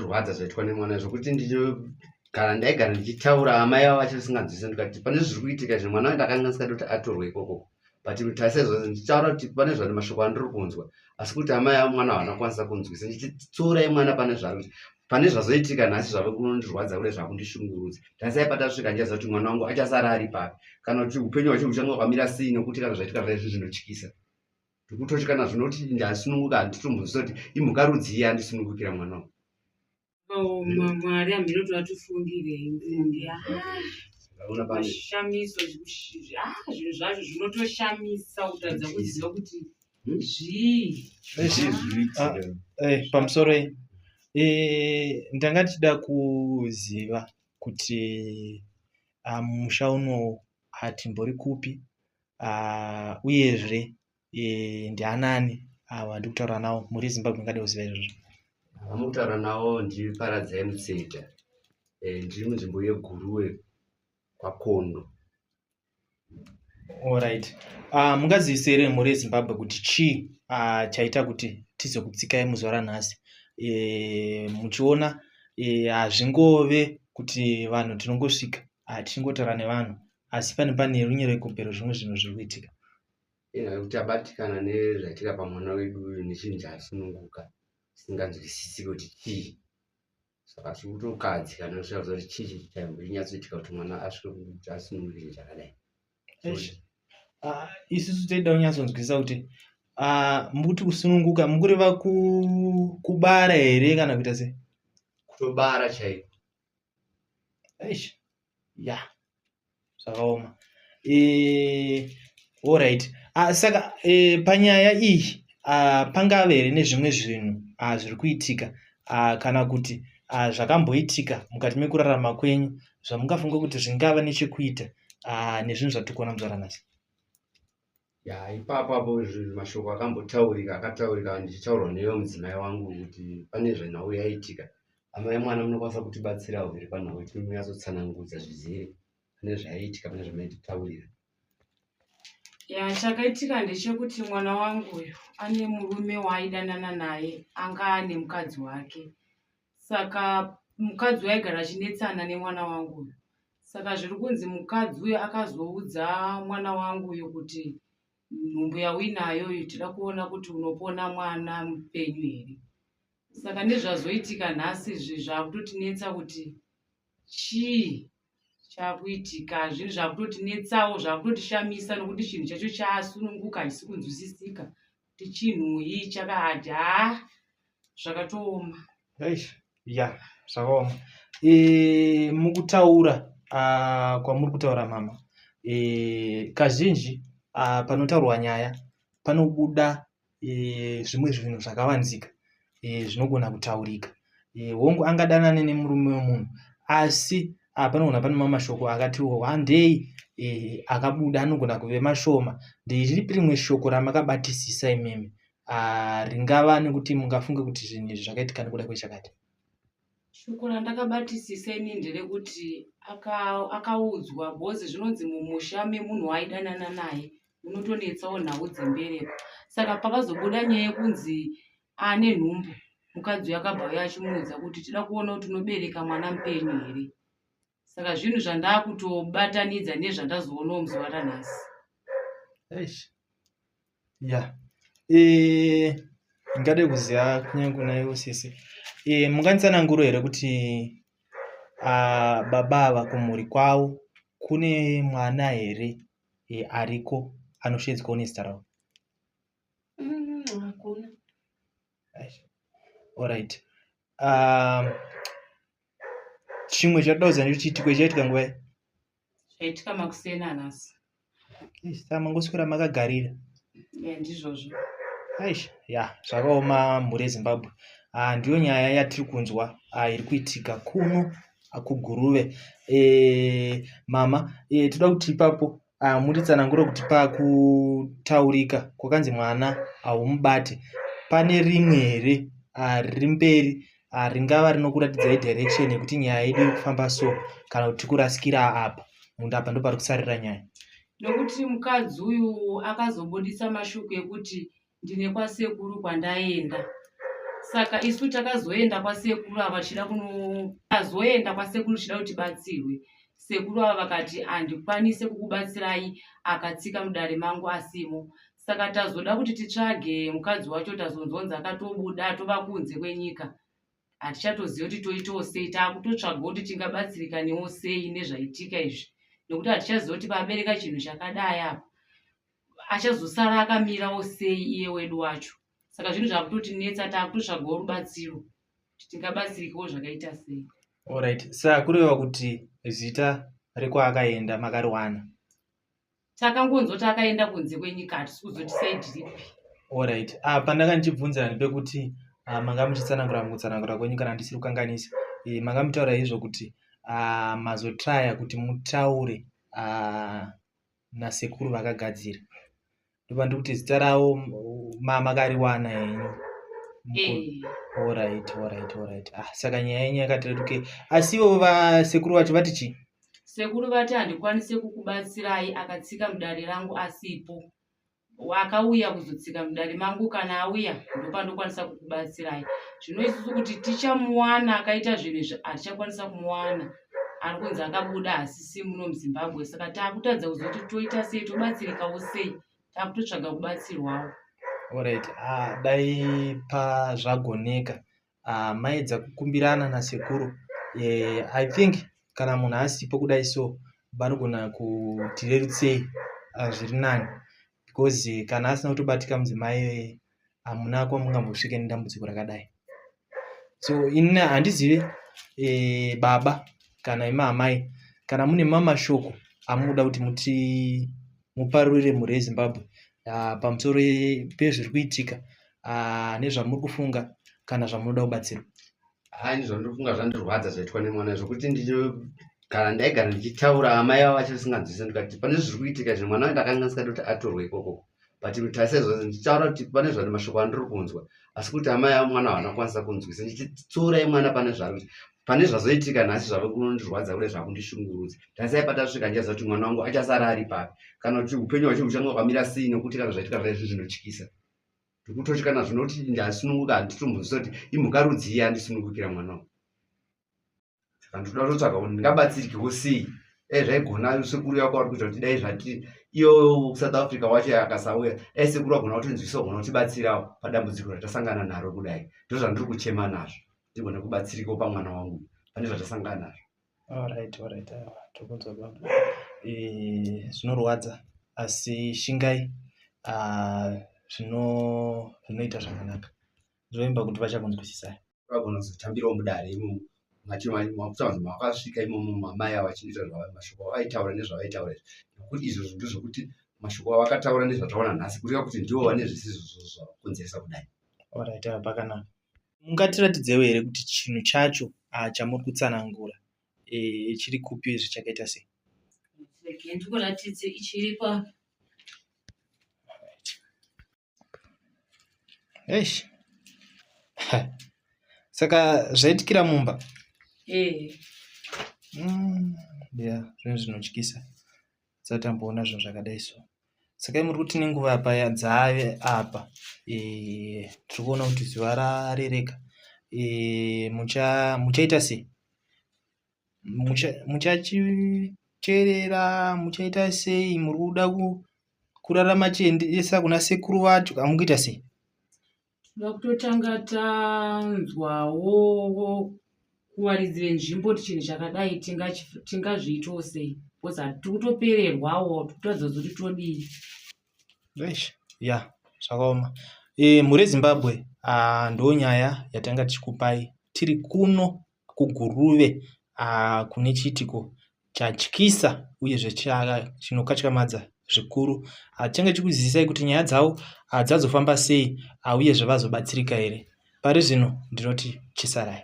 Zvakandirwadza zvaitwa nemwana zvokuti ndinogara ndaigara ndichitaura amai avo vacho vasinganzwisi ndikati pane zviri kuitika izvi mwana wacho ndakanga ndisingadi kuti atorwe ikoko but tarisai zvose ndichitaura kuti pane zvani mashoko andiri kunzwa asi kuti amai avo mwana havana kukwanisa kunzwisa ndichiti tsiurai mwana pane zvari kuti pane zvazoitika nhasi zvave kunondirwadza kudai zvakundishungurudza tarisai patasvika ndichaziva kuti mwana wangu achasara ari papi kana kuti upenyu hwacho huchange hwakamira sei nokuti kana zvaitika zvai zvinhu zvinotyisa ndikutoti kana zvinoti ndasununguka handitombonzwisa kuti imhuka rudzii yandisunungukira mwana wangu. Zvakaoma Mwari hameno kuti vatifungirei mufunge mashamiso zvinhu zvacho zvinotoshamisa kutadza kuziva kuti hmm? zvii ah, eh, pamusoro eh, ndanga ndichida kuziva kuti ah, musha uno hatimbori kupi ah, uyezve e, ndianani ava ndiri kutaura nawo mhuri yezimbabwe ingade kuziva izvozvo vamukutaura nawo ndiparadzai mutseta e, ndiri munzvimbo yeguruwe kwakondo Alright. Uh, mungazivise here mhuri yezimbabwe kuti chii uh, chaita kuti tizokutsikai muzuva ranhasi e, muchiona hazvingove e, kuti vanhu tinongosvika uh, tichingotaura nevanhu asi pane pane runyerekupe rwezvimwe zvinhu zviri kuitika Nekuti tabatikana nezvaitika pamwana wedu uyu nechinhu chaasununguka tisinganzwisisi kuti chii saka tiri kutokahadzika nekusvika kuziva kuti chii chaimbonyatsoitika kuti mwana asvike kuti asununguke chinhu chakadai. Ah, isusu toida kunyatsonzwisisa kuti ah, mukuti kusununguka mukureva kubara here kana kuita sei? Kutobara chaiko. Eish ya zvakaoma eh, alright ah, saka eh, panyaya iyi ah, pangave here nezvimwe zvinhu ah, zviri kuitika ah, kana kuti ah, zvakamboitika mukati mekurarama kwenyu zvamungafunga kuti zvingava nechekuita ah, nezvinhu zvatiri kuona muzuva ranhasi Ya ipapo apo mashoko akambotaurika akataurika ndichitaurwa newe mudzimai wangu kuti pane zvenhau yaitika. Amai mwana munokwanisa kutibatsirawo here panhau iyi munyatsotsanangudza zvizere pane zvaiitika pane zvamaititaurira. Ya chakaitika ndechekuti mwana wangu uyu ane murume waaidanana naye anga ane mukadzi wake. Saka mukadzi uyu aigara achinetsana nemwana wangu uyu. Saka zviri kunzi mukadzi uyu akazoudza mwana wangu uyu kuti nhumbu yauinayo iyi tida kuona kuti unopona mwana mupenyu here. Saka nezvazoitika nhasi izvi zvakutotinetsa kuti chii chakuitika zvinhu zvakutotinetsawo zvakutotishamisa nokuti chinhu chacho chasununguka hachisi kunzwisisika kuti chinhuyi chakahadhi haa zvakatooma. Eish, ya zvakaoma e, mukutaura ah, kwamuri kutaura mama e, kazhinji ah, panotaurwa nyaya panobuda e, zvimwe zvinhu zvakavanzika e, zvinogona kutaurika e, hongu angadanane nemurume wemunhu asi ah, panogona pane mamwe mashoko akati wandei e, akabuda anogona kuve mashoma nderipi rimwe shoko ramakabatisisa imimi ah, ringava nekuti mungafunge kuti zvinhu izvi zvakaitika nekuda kwechakati Shoko randakabatisisa ini nderekuti akaudzwa aka because zvinonzi mumusha memunhu waaidanana naye munotonetsawo nhau dzembereko saka pakazobuda nyaya yekunzi ane nhumbu mukadzi uyu akabva uya achimuudza kuti tida kuona kuti unobereka mwana mupenyu here saka zvinhu zvandakutobatanidza nezvandazoonawo muzuva ranhasi. Eish. Ya e, ndingade kuziva kunyange kuna ivo sisi e, munganditsananguro here kuti a, baba ava kumhuri kwavo kune mwana here e, ariko anosheedzwawo nezita ravo? Hakuna. Alright. Um, chimwe chatoda kuziva ndechekuti chiitiko ichi chaitika nguvai? Zvaitika makuseni anhasi. Saka mangoswera makagarira. Yeah, ndizvozvo. Aish, ya zvakaoma mhuri yeZimbabwe. Ah, ndiyo nyaya yatiri kunzwa ah, iri kuitika kuno ah, kuGuruve. Eh, mama, eh, toda kuti ipapo ah, mutitsanangure kuti pakutaurika kwakanzi mwana haumubate pane rimwe here ah, riri mberi ah, ringava rinokuratidzai direction yekuti nyaya yedu iri kufamba so kana kuti kurasikira apa munda apa ndopari kusarira nyaya nokuti mukadzi uyu akazobudisa mashoko ekuti ndine kwasekuru kwandaenda Saka isu takazoenda kwasekuru ava tichida kuno tazoenda kwasekuru tichida kuti tibatsirwe. Sekuru ava vakati handikwanise kukubatsirai akatsika mudare mangu asimo. Saka tazoda kuti titsvage mukadzi wacho tazonzwa kunzi akatobuda atova kunze kwenyika. Hatichatozivi kuti toitawo sei takutotsvaga kuti tingabatsirikanewo sei nezvaitika izvi nekuti hatichazivi kuti pabereka chinhu chakadai apa achazosara akamirawo sei iye wedu wacho. Saka zvinhu zvakutotinetsa takutotsvagawo rubatsiro kuti tingabatsirikawo zvakaita sei. Alright, saka kureva kuti zita rekwaakaenda makariwana? Takangonzwa kuti akaenda kunze kwenyika hatisi kuzoti side ripi. Alright, ah, pandanga ndichibvunza ndepekuti ah, manga muchitsanangura mukutsanangura kwenyu kana ndisiri kukanganisa e, manga mutaura izvo kuti ah, mazotraya kuti mutaure ah, nasekuru vakagadzira ndobva kuti zita ravo makariwana henyu eh. Alright, alright, alright. Ah, saka nyaya yenyu yakati reruke asi ivo vasekuru vacho vati chii? Sekuru vati handikwanise kukubatsirai akatsika mudare rangu asipo. Akauya kuzotsika mudare mangu kana auya ndopandokwanisa kukubatsirai. Zvino isusu kuti tichamuwana akaita zvinhu izvi hatichakwanisa kumuwana. Ari kunzi akabuda hasisi muno muZimbabwe saka takutadza kuziva kuti toita sei tobatsirikawo sei takutotsvaga kubatsirwawo. Alright, ah, dai pazvagoneka ah, maedza kukumbirana nasekuru eh, I think kana munhu asipo kudai so vanogona kutirerutsei ah, zviri nani because kana asina kutobatika mudzimai hamuna kwamungambosvike nedambudziko rakadai so ini handizive e, baba kana imi amai kana mune mamashoko amunoda kuti muti muparurire mhuri yezimbabwe ah, pamusoro pezviri kuitika ah, nezvamuri kufunga kana zvamunoda kubatsirwa Hai zvandinofunga zvandirwadza zvaitwa nemwana zvekuti ndinogara ndaigara ndichitaura amai avo vacho vasinganzwisisi ndikati pane zviri kuitika izvi mwana ndakanga ndisingadi kuti atorwe ikoko but tarisa izvozvo ndichitaura kuti pane zvati mashoko andiri kunzwa asi kuti amai avo mwana havana kukwanisa kunzwisa ndichiti tsiurai mwana pane zvaari kuita pane zvazoitika nhasi zvave kunondirwadza kudai zvakundishungurudza tarisai patasvika ndichaziva kuti mwana wangu achasara ari papi kana kuti upenyu hwacho huchange hwakamira sei nekuti kana zvaitika zvai zvinhu zvinotyisa ndikutoti kana zvinoti ndasununguka handitombonzwisa kuti imhuka rudzii yandisunungukira mwana wangu saka ndinoda kutotsvaga kuti ndingabatsirikewo sei dai zvaigona sekuru yako vari kuita kuti dai zvati iyo kusouth africa wacho akasauya dai sekuru vagona kutinzwisa kugona kutibatsirawo padambudziko ratasangana naro kudai ndozvandiri kuchema nazvo ndigone kubatsirikawo pamwana wangu pane zvatasangana nazvo Alright, alright, aiwa tokunzwa baba. Eh, zvinorwadza asi shingai ah, zvino zvinoita zvakanaka. Ndinoimba kuti vachakunzwisisai. Vagona kuzotambirawo mudare imomo makuta makasvika imomo mamai ava vachinoita mashoko avaitaura nezvavaitaura izvi nekuti izvozvo ndezvekuti mashoko avakataura nezvataona nhasi kureva kuti ndivo vane zvisizvo zvakonzeresa kudai. Alright, aiwa pakanaka. Mungatiratidzewo here kuti chinhu chacho ah, chamuri kutsanangura eh, chiri kupi uyezve chakaita sei? Regai ndikuratidze ichiri pa Eish. Saka zvaitikira mumba? Eh. Yeah, zvinhu zvinotyisa. Tisati tamboona zvinhu zvakadai so. Saka muri kuti nenguva apa dzave apa eh, tiri kuona kuti zuva rarereka eh, muchaita sei? Muchachicherera muchaita sei? Muri kuda kurarama chiendesa kuna sekuru vacho kana mukuita sei? Tinoda kutotanga tanzwawo kuvaridzi venzvimbo kuti chinhu chakadai tingazviitawo sei because tiri kutopererwawo tiri kutadza kuti todii. Eish, ya zvakaoma. E, mhuri yeZimbabwe ah, ndonyaya yatanga tichikupai tiri kuno kuGuruve ah, kune chiitiko chatyisa uyezve chinokatyamadza zvikuru. Ah, tichange tichikuzivisai kuti nyaya dzavo ah, dzazofamba sei ah, uyezve vazobatsirika here. Pari zvino ndinoti chisarai.